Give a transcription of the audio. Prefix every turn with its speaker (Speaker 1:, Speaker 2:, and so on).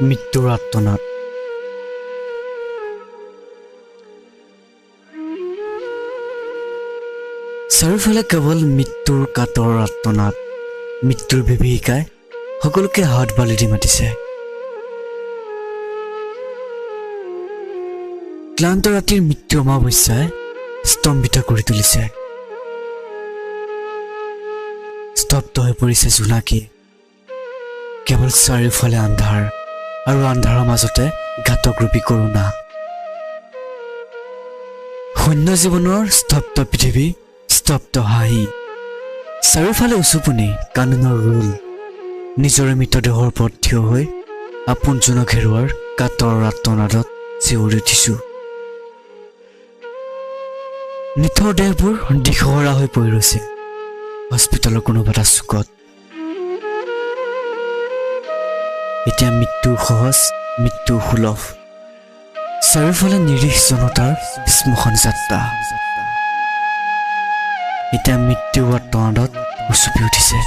Speaker 1: মৃত্যুৰ আৰ্তনাদ। চাৰিওফালে কেৱল মৃত্যুৰ কাতৰ আৰ্তনাদ। মৃত্যুৰ বিভীষিকাই সকলোকে হাত বালি দি মাতিছে। ক্লান্ত ৰাতিৰ মৃত্যু অমাৱস্যাই স্তম্ভিত কৰি তুলিছে। স্তব্ধ হৈ পৰিছে জোনাকী। কেৱল চাৰিওফালে আন্ধাৰ আৰু আন্ধাৰৰ মাজতে ঘাতকৰূপী কৰোণা। শূন্য জীৱনৰ স্তব্ধ পৃথিৱী, স্তব্ধ হাঁহি। চাৰিওফালে উচুপনি, কান্দোনৰ ৰোল। নিজৰে মৃতদেহৰ ওপৰত থিয় হৈ আপোনজনক হেৰুৱাৰ কাতৰ আৰ্তনাদত চিঞৰি উঠিছো। নিথৰ দেহবোৰ দিশহৰা হৈ পৰি ৰৈছে হস্পিটেলৰ কোনোবা এটা চুকত। এতিয়া মৃত্যু সহজ, মৃত্যু সুলভ। চাৰিওফালে নিৰীহ জনতাৰ শ্মশান যাত্ৰা। এতিয়া মৃত্যু আৰ্তনাদত উচুপি উঠিছে।